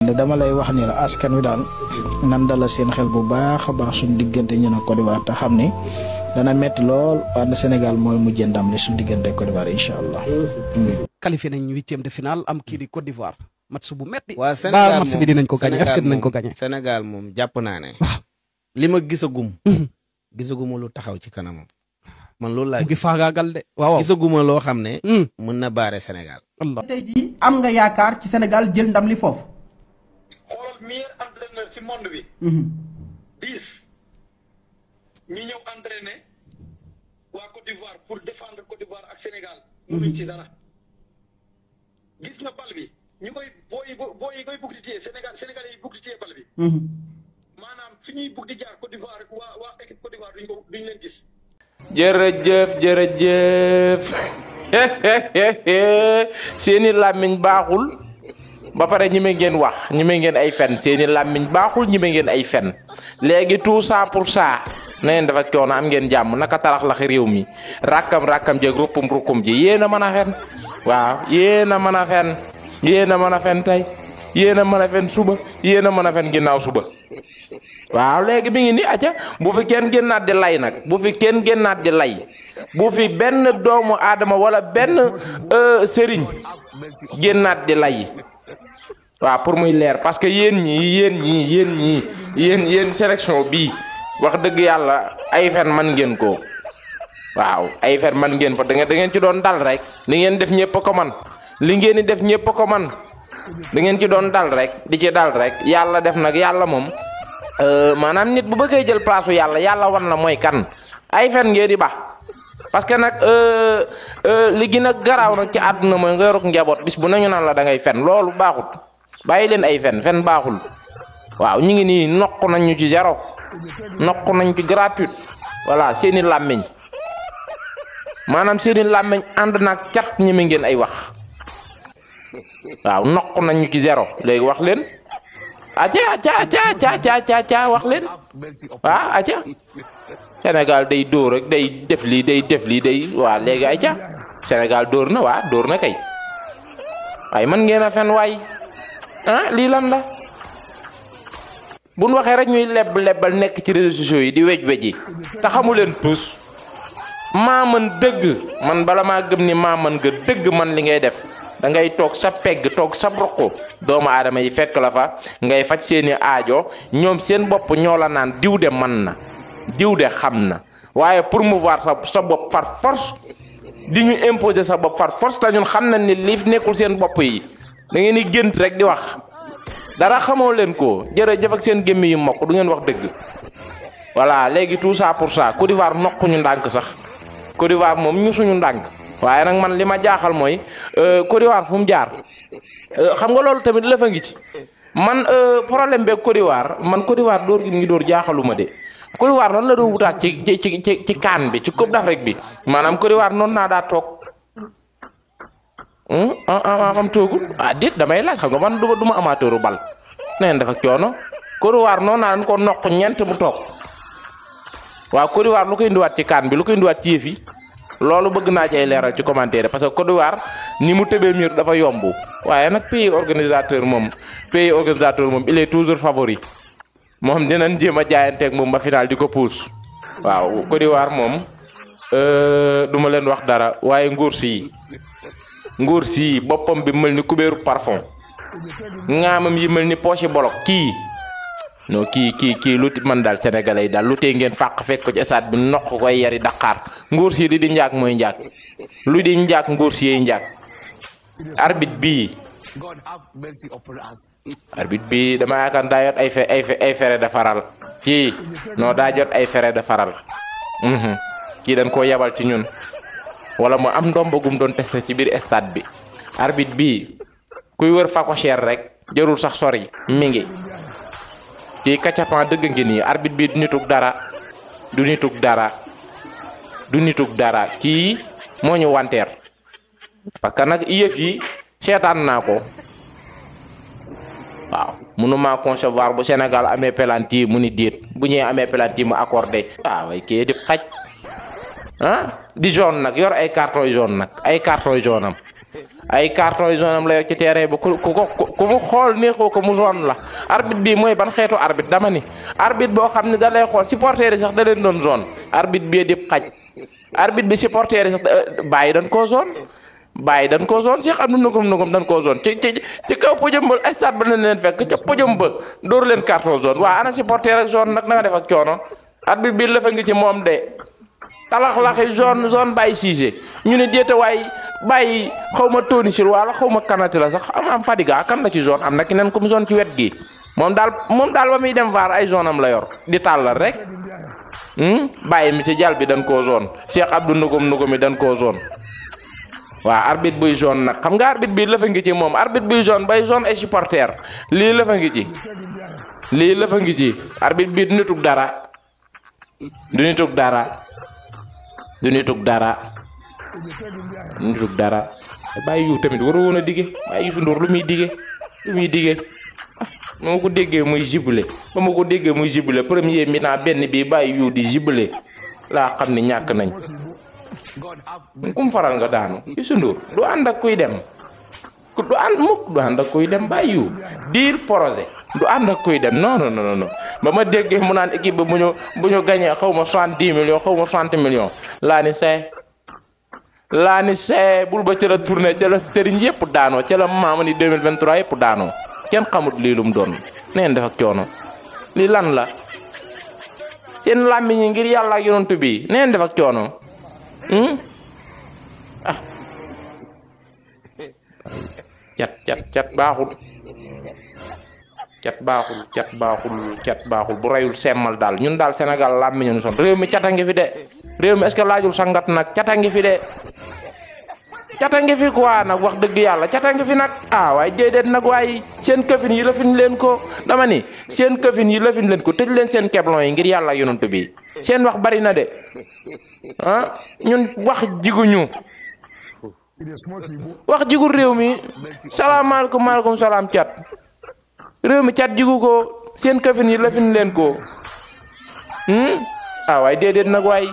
de dama lay wax ni la askan wi daal nan dala seen xel bu baax a baax suñu diggante ñu na Côte d'Ivoire te xam ni dana metti lool wante Sénégal mooy mujjee ndam li suñu diggante Côte d'Ivoire incha allah. qualifié nañ 8e de finale am kii di Côte d'Ivoire match bu metti. waa Sénégal moom match bi dinañ ko gagné est-ce que dinañ ko gagné. Sénégal moom jàpp naa ne. li ma gisagum. gisaguma lu taxaw ci kanamam. man loolu laa mu ngi faagaagal de. waaw gisaguma loo xam ne. mën na baare Sénégal. Allah tey jii am nga yaakaar ci Sénégal jël ndam li foofu. xoolal meilleur entraîneur ci monde bi. 10 ñu ñëw entraîner waa Côte d'Ivoire pour défendre Côte d'Ivoire ak Sénégal. mënuñ ci dara. gis nga bal bi ñu koy booy yi koy bugg di téye Sénégalais yi bugg di téye bal bi. maanaam fi ñuy bugg di jaar Côte d'Ivoire waa équipe Côte d'Ivoire duñ leen gis. jërëjëf seeni làmmiñ baaxul ba pare ñi me ngeen wax ñi me ngeen ay fen seeni làmmiñ baaxul ñi me ngeen ay fen léegi tout ça pour ça na ngeen dafa coono am ngeen jàmm naka tarax laxi réew mi rakkam jeeg rukum ji yéen a mën a fen waaw yéen a mën a fen yéen a mën a fen tey yéen a mën a fen suba yéen a mën a fen ginnaaw suba waaw léegi mi ngi ni acca bu fi kenn génnaat di lay nag bu fi kenn génnaat di lay bu fi benn doomu aadama wala benn sëriñ génnaat di lay waaw pour muy leer parce que yéen sélection bii wax dëgg yàlla ay fen man ngeen ko waaw ay fen man ngeen fa da ngeen ci doon dal rek li ngeen def ñëpp ko man li ngeen di def ñëpp ko man da ngeen ci doon dal rek di ci dal rek yàlla def nag yàlla moom maanaam nit bu bëggee jël place u yàlla wan la mooy kan ay fen ngeen di baax parce que nag li gën a garaaw nag ci àdduna mooy nga yoruk njaboot bis bu nañu naan la da ngay fen loolu baaxut bàyyi leen ay fen baaxul waaw ñu ngi nii nokk nañ ñu ci zéro nokk nañ ci gratuite voilà seeni làmmiñ maanaam seeni làmmiñ ànd naag cat ñi mi ngeen ay wax waaw nokk nañ ñu ci zéro léegi wax leen acca wax leen acca Sénégal day dóor rek day def lii day waa léegi acca Sénégal dóor na kay waaye man ngeen a fen waay lii lan la buñ waxee rek ñuy lebbal nekk ci réseaux sociaux yi di wej-weji te xamu leen tus maa mën dëgg man bala maa gëm ni maa mën nga dëgg man li ngay def da ngay toog sa pegg toog sa roqu doomu aadama yi fekk la fa ngay faj seeni aajo ñoom seen bopp ñoo la naan diw de man na diw de xam na waaye promouvoir sa bopp far force di ñu imposer sa bopp far force te ñun xam nañ ni lii nekkul seen bopp yi da ngeen di gént rek di wax dara xamoo leen ko jërëjëf ak seen gémmi yu mokk du ngeen wax dëgg voilà léegi tout ça pour ça Côte d'Ivoire nokk ñu ndànk sax Côte d'Ivoire moom ñu suñu ndànk waaye nag man li ma jaaxal mooy Côte d'Ivoire fu mu jaar xam nga loolu tamit lëfa ngi ci man problème beeg Côte d'Ivoire man Côte d'Ivoire dóor gi mu ngi dóor jaaxaluma de Côte d'Ivoire lan la doon wutaat ci CAN bi ci Coupe d'Afrique bi maanaam Côte d'Ivoire noonu naa daa toog am toogul déet damay laaj xam nga man du ma amateuru bal neen dafa coono Côte d'Ivoire noonu naa dañ ko noq ñeent mu toog waaw Côte d'Ivoire lu koy indiwaat ci CAN bi lu koy indiwaat ci yëf yi loolu bëgg naa ci ay leeral ci commentaire parce que Côte d'Ivoire ni mu tëbee miir dafa yomb waaye nag pays organisateur moom il est toujours favori moom dinañ jéem a jaayanteeg moom ba final di ko puus waaw Côte d'Ivoire moom du ma leen wax dara waaye nguur si boppam bi mel ni kubéeru parfum ŋaamam yi mel ni poche bolok kii lu man daal sénégalais yi daal lu tee ngeen fàq fekk ko ci stade bi noq koy yari Dakar nguur si di njaag mooy njaag lu di njaag nguur si yey njaag arbitre bii dama yaakaar daa jot ay frais de faral kii non daa jot ay frais de faral kii dañ koo yabal ci ñun wala mu am ndombagum doon testé ci biir stade bi arbitre bii kuy wër fa ko cher rek jarul sax sori mi ngi kii kacapan dëgg ngi nii arbitre bi du nitug dara kii moo ñu wanteer parce que nag yëf yi seetaan naa ko waaw mënuma concevoir bu Sénégal amee penalty mu ni déet bu ñëwee amee penalty mu accordé way kii di xaj di jaune nag yor ay carton jaune am ay carton jaune am la yor ci terrain ba ku mu xool neexoo ko mu jaune la arbitre bii mooy ban xeetu arbitre dama ni arbitre boo xam ne da lay xool supporter yi sax da leen doon jaune arbitre bii di xaj arbitre bi supporter yi sax bàyyi dañ koo jaune si xam ne nugum dañ koo jaune ci kaw podium ba stade ba lañ leen fekk ca podium ba dóor leen carton jaune waa ana supporter ak jaune nag na nga def ak coono arbitre bii la fa ngi ci moom de talax-laxi jaune bàyyi siise ñu ne déeta waay bàyyi xaw ma Tony Sil wala xaw ma kanati la sax am Fadiga kan la ci jaune am na ki neen comme jaune ci wet gi moom daal ba muy dem vaar ay jaune am la yor di tàllal rek bàyyi mi ci jal bi dañ koo jaune Cheikh Abdou nugum mi dañ koo jaune waaw arbitre buy jaune nag xam nga arbitre bii lëfa ngi ci moom arbitre buy jaune bay jaune ay supporter lii lëfa ngi ci arbitre bii du nitug dara bàyyi yu tamit waru woon a dige bàyyi yu sundur lu muy dige ba ma ko déggee muy jubilé premier mi-temps benn bi bàyyi yu di jubilé laa xam ne ñàkk nañ kum faral nga daanu yu sundur du ànd ak kuy dem du ànd ak kuy dem bàyyi yu diir projet du ànd ak kuy dem non ba ma déggee mu naan équipe bi bu ñu gañee xaw ma 70 millions xaw ma 60 millions laa ni see bul ba ca la tournée ca la sëriñ yëpp daanoo ca la maama ni 2023 yëpp daanoo kenn xamut lii lu mu doon neen def ak coono lii lan la seen làmmiñ yi ngir yàlla ak yonent bi neen def ak coono cat baaxul bu rayul semmal daal ñun daal Sénégal làmmiñ ñu son réew mi cata ngi fi de réew mi est-ce que laajul sangat nag cata ngi fi de cata ngi fi quoi nag wax dëgg yàlla cata ngi fi nag waaye déedéet nag waaye seen këfin yi lafin leen ko dama ni seen këfin yi lafin leen ko tëj leen seen keblon yi ngir yàlla yonent bi seen wax bari na de ñun wax jiguñu wax jigul réew mi salaamaaleykum maaleykum salaam cat réew mi cat jigu ko seen këfin yi lafin leen ko waaye déedéet nag waay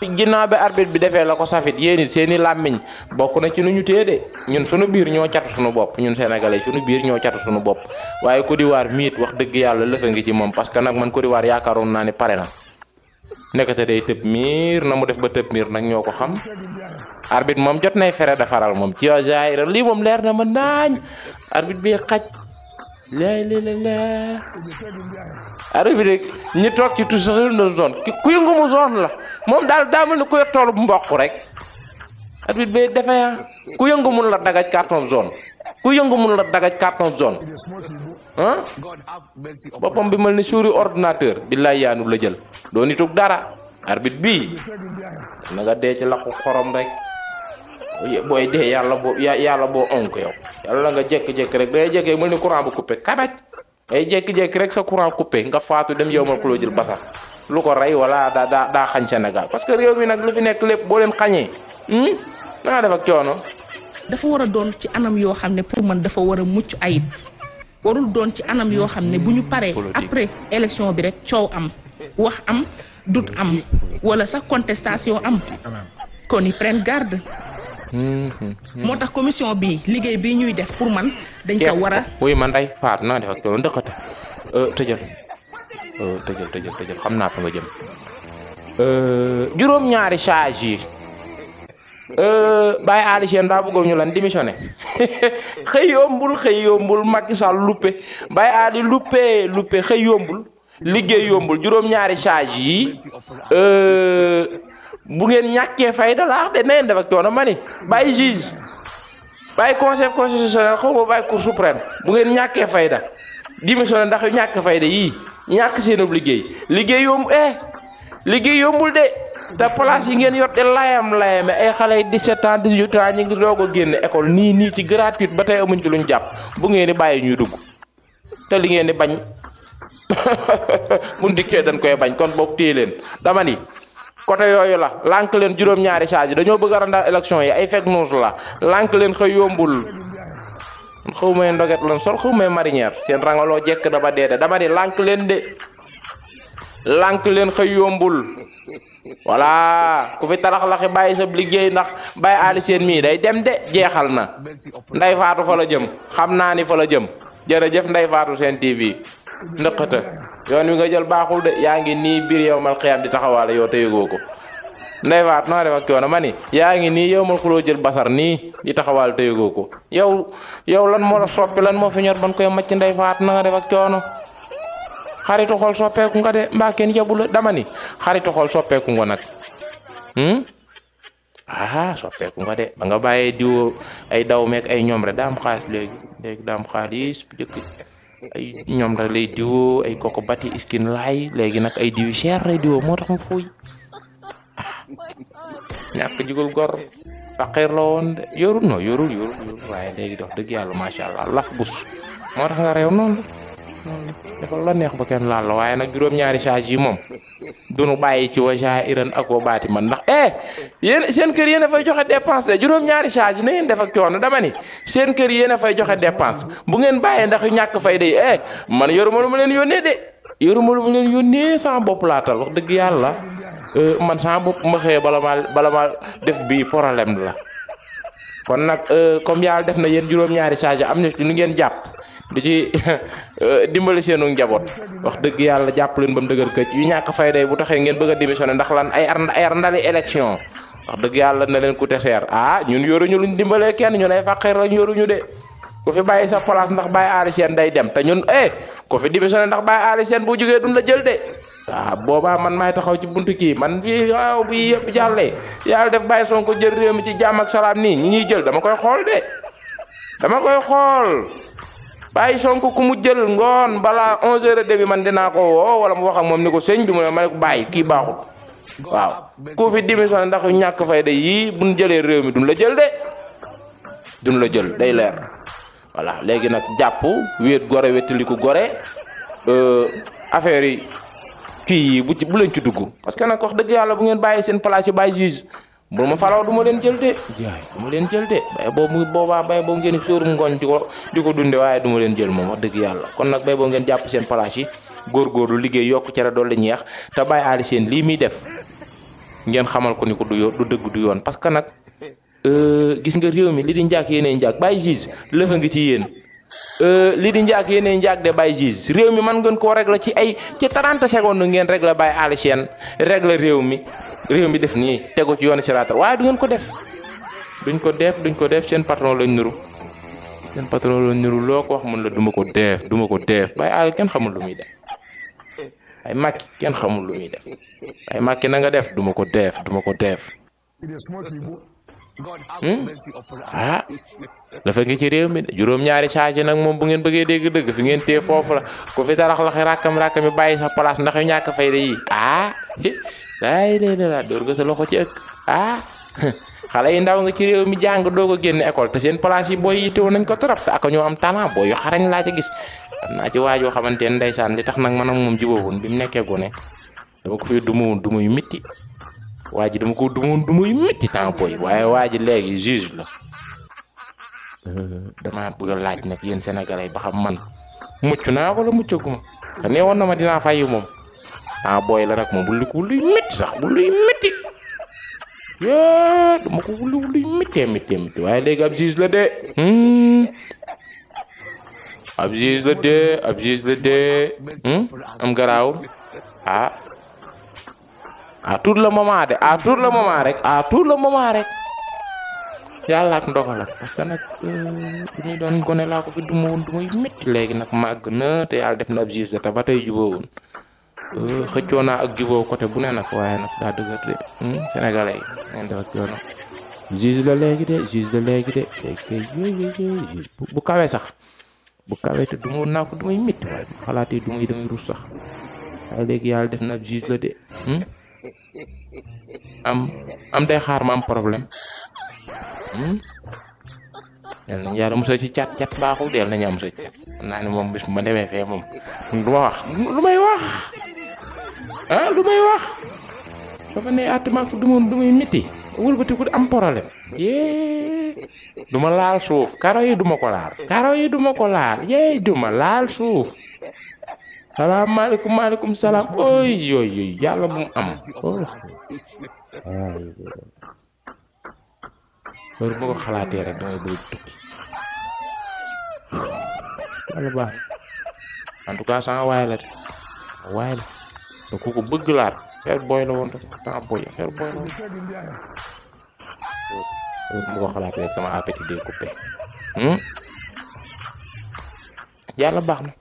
ginnaaw bi arbitre bi defee la ko safit yéen it seeni làmmiñ bokk na ci nu ñu téye de ñun sunu biir ñoo catu sunu bopp ñun sénégalais sunu biir ñoo catu sunu bopp waaye Côte d'Ivoire miit wax dëgg yàlla lëfa ngi ci moom parce que nag man Côte d'Ivoire yaakaaroon naa ne pare na nekkate day tëb miir na mu def ba tëb miir nag ñoo ko xam arbitre moom jot nay fere dafaral moom ci jaayira lii moom leer na ma naañ arbitre bi xaj la arbitre ñi toog ci tout sax doon zone ku yëngu mu zone la moom daal daa mel ni ku yor toolu mboq rek arbitre bi defee ku yëngu mun la dagaj carton zone boppam bi mel ni suuri ordinateur billaay yaanu la jël doo nitug dara arbitre bii na nga dee ci laqu xorom rek booy dee yàlla boo onk yow yàlla nga jékki-jékki rek day jékki mel ni courant bu coupé kabaj ay jékki-jékki rek sa courant coupé nga faatu dem yow mal ku loo jël basar lu ko rey wala daa xañ Sénégal parce que réew mi nag lu fi nekk lépp boo leen xañee na nga def ak coono. dafa war a doon ci anam yoo xam ne pour man dafa war a mucc ayib warul doon ci anam yoo xam ne bu ñu paree après élection bi rek coow am wax am dut am wala sax contestation am kon ils prennent garde. moo tax commission bi liggéey bi ñuy def pour man dañ ko war a. oui man day faat na def ak coono ndëkkate tëjal xam naa fa nga jëm juróom-ñaari charge yi Baye Ali Sène daa bëggoon ñu lan démissionné xëy yombul Macky Sall luppe Baye Ali luppe xëy yombul liggéey yombul juróom-ñaari charge yi bu ngeen ñàkkee fayda laax de neen def ak coono ma ni bàyyi juge bàyyi conseil constitutionnel xaw ma bàyyi cour suprême bu ngeen ñàkkee fayda démissionné ndax ñàkk fayda yii ñàkk seenub liggéey yombul de te place yi ngeen yor de layame ay xale yi 17 ans 18 ans ñu ngi doog a génn école nii ci gratuite ba tey amuñ ci luñ jàpp bu ngeen di bàyyi ñuy dugg te li ngeen di bañ bu ndikkee dañ koy bañ kon boog téye leen dama ni côté yooyu la lànk leen juróom-ñaari charge dañoo bëgg a randal élection yi ay fake news la lànk leen xëy yombul xaw may ndoget lan sol xaw may marinière seen rangaloo jekk dama dee de dama ni lànk leen xëy yombul voilà ku fi talax-laxi bàyyi sa liggéey ndax bàyyi aali seen mii day dem de jeexal na nday faatu fa la jëm xam naa ni fa la jëm jërëjëf nday faatu seen TV ndëqata yoon wi nga jël baaxul de yaa ngi nii biir yow mal xiyaam di taxawaale yow te yëgoo ko nday faatu noo def ak coono ma ni yaa ngi nii yow mal xuloo jël basar nii di taxawaale te yëgoo ko yow lan moo la soppi lan moo fi ñor ban koy macc nday faatu na nga def ak coono xaritu xol soppeeku nga de mbaa kenn yabu la dama ni xaritu xol soppeeku nga nag soppeeku nga de ba nga bàyyee diwo ay daw meek ay ñoom rek daa am xaalis léegi daa am xaalis bu jëkk ay ñoom rek lay diwo ay koko bati iskin laay léegi nag ay diwi cher lay diwo moo tax mu fuuy ñàkk jigul gor faqir la woon de yorul waaye léegi dox dëgg yàlla macha allah laf bus moo tax nga réew noonu dafa la neex ba kenn laal la waaye nag juróom-ñaari charge yi moom duñu bàyyi ci wa iran ak wa baati man ndax yéen seen kër yéen a fay joxe dépense de juróom-ñaari charge na ngeen def ak coono dama ni seen kër yéen a fay joxe dépense bu ngeen bàyyee ndax ñàkk fay de man yoruma lu ma leen yónnee de yoruma lu ma leen yónnee sama bopp laatal wax dëgg yàlla man sama bopp ma xëyee bala ma def bii problème la kon nag comme yàlla def na yéen juróom-ñaari charge am na ci lu ngeen jàpp di ci dimbali seenu njaboot wax dëgg yàlla jàpp leen ba mu dëgër këcc yu ñàkk fay day bu taxee ngeen bëgg a démissionné ndax lan ay ndali élection wax dëgg yàlla na leen coûté cher ñun yoruñu luñ dimbalee kenn ñun ay faqir lañ yoruñu de ku fi bàyyi sa place ndax bàyyi aali seen day dem te ñun ku fi démissionné ndax bàyyi aali seen bu jógee duñ la jël de boobaa man maay taxaw ci buntu kii man fii waaw bi yëpp jàllee yàlla def bàyyi Sonko jël réew mi ci jàmm ak salaam nii ñi ñuy jël dama koy xool de dama koy xool bàyyi Sonko ku mu jël ngoon balaa 11h30 man dinaa ko woo wala mu wax ak moom ni ko sëñ bi mu ne ma ne ko bàyyi kii baaxul waaw ku fi démissionné ndax ñàkk fayda yii buñ jëlee réew mi duñ la jël de duñ la jël day leer voilà léegi nag jàpp wéet gore wétaliku gore affaire yi kii yi bu leen ci dugg parce que nag wax dëgg yàlla bu ngeen bàyyi seen place yi bàyyi juge bu ma falaw du ma leen jël de jaay du ma leen jël de bay boobu boobaa bay boo ngeen sóorum ngooñ di ko dunde waaye du ma leen jël moom wax dëgg yàlla kon nag bay boo ngeen jàpp seen place yi góorgóorlu liggéey yokk cere doole ñeex te bàyyi aali seen lii muy def ngeen xamal ko ni ko du dëgg du yoon parce que nag gis nga réew mi li di njaak yéenee njaak bàyyi juge lëfa ngi ci yéen li di njaak yéenee njaak de bàyyi juge réew mi man ngeen koo régler ci 30 secondes ngeen régler bàyyi aali seen régler réew mi def nii tegu ci yoonu siraatal waaye du ngeen ko def duñ ko def seen patron lañ nuru loo ko wax mën la duma ko def bàyyi aali kenn xamul lu muy def ay Macky kenn xamul lu muy def ay Macky na nga def duma ko def dafa ngi ci réew mi juróom-ñaari charge nag moom bu ngeen bëggee dégg dëgg fi ngeen téye foofu la ku fi tarax laxi rakkam bàyyi sa place ndax yu ñàkk fayda yi daay la door nga sa loxo ci ëkk xale yi ndaw nga ci réew mi jàng doo ko génn école te seen place yi booy yittewoon nañ ko trop te ak ñoo am talent booy yu xarañ laa ci gis am naa ci waajoo xamante ne ndeysaan li tax nag man ak moom jubóowun bi mu nekkee gone dama ko fi dumawoon duma yu métti waa ji dama ko dumawoon duma yu métti temps booy waaye waa ji léegi juge la dama bëgg a laaj nag yéen sénégalais ba xam man mucc naa wala muccaguma te nee woon na ma dinaa fay moom booy la nag moom bu luy métti sax bu luy métti dama ko luy métti waaye léegi ab juge la de am garaawul tout le moment rek yàlla ak ndogal parce que nag du muy doon gone laa ko fi duma woon du muy métti léegi nag màgg na te yàlla def na ab juge la te ba tey jubóo woon xëccoo naa ak jubóo côté bu ne nag waaye nag daa dëgër de sénégalais yi ngeen def ak yoonam juge la léegi de bu kawee sax bu kawee te du ma woon naa ko du muy métti waaye xalaatee du muy damay rus sax waaye léegi yàlla def na ab juge la de am day xaar ma am problème yal nañu yàlla musal ci cat baaxul yal nañu am musal ci cat xam naa ne moom bis bu ma demee fee moom du ma wax lu may wax dafa ne attement du muy métti wëlbati ku am problème du ma laal suuf karo yi du ma ko laal du ma laal suuf salaamaaleykum maaleykum salaam ooy yooyu yàlla bu mu am loolu boo ko xalaatee rek damay bëgg tukki yàlla baax en tout cas sama waay la de waay la da ku ko bëgg laat xeer booy la woon temps booy xeer booy la woon boo ko xalaatee rek sama appétit day coupé yàlla baax na